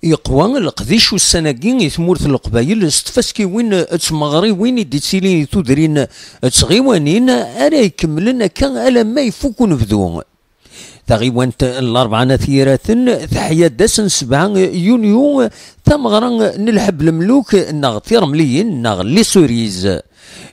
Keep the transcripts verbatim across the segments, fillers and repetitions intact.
Yeqwa leqdic ussan-agi i tmurt n Leqbayel s tfaskiwin d tmeɣriwin i d-ittilin i tudrin d tɣiwanin ara ikemmlen akka alamma ifuk unebdu. Taɣiwant n Larebɛa n At Yiraten teḥya-d ass n sebɛa yunyu tameɣra n Lḥeb Lemluk neɣ Tiremliyin neɣ Les Cerises.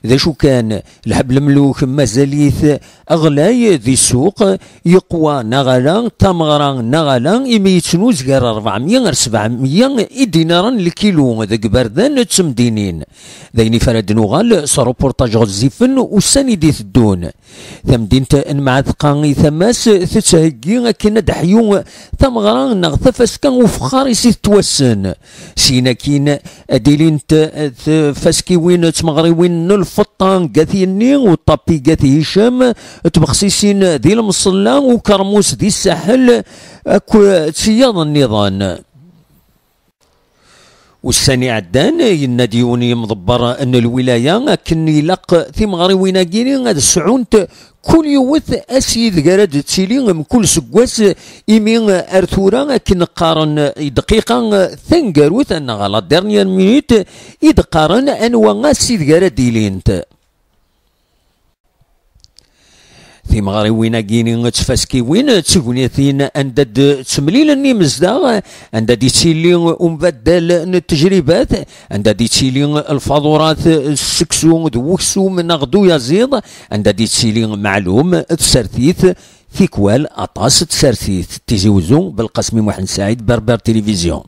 D acu kan, Lḥeb Lemluk mazal-it ɣlay di ssuq, yeqwa neɣ ala, tameɣra neɣ ala, imi yettnuz gar ṛebɛemya ar sebɛemya idinaren lkilu deg iberdan d temdinin. D ayen ifara ad nuɣal s reportaj ɣezzifen ussan i d-iteddun. Tamdint n Mɛatqa i tama-s tettheggi akken ad d-ḥyu tameɣra neɣ tafaska ufexxar i s-itettwassen. Syin akkin ad ilint tfaskiwin d tmeɣriwin n lfeṭṭa deg At Yenni, uṭapi deg At Hicam, tbexsisin di Lemṣella, ukermus di Saḥel, akk d tiyaḍ nniḍen. Ussan iɛeddan, yenna-d yiwen yimḍebber n lwilaya akken ilaq timeɣriwin-agi ad sɛunt kul yiwet ass ideg ara d-tili mkul seggas, imi ar tura akken qqaren i dqiqa taneggarut neɣ la dernière minute i d-qqaren anwa ass ideg ara d-ilint. Timeɣriwin-agi d tfaskiwin d tegnatin anda d-ttemlilen imezdaɣ, anda d-ittili umbaddal n tejribat, anda d-ittili lfaḍurat s seksu d weksum neɣ d uyaziḍ, anda d-ittili meɛlum tsertit, tikwal aṭas n tsertit. Tizi Wezzu, Belqasmi Muḥend Saɛid, Berber Télévision.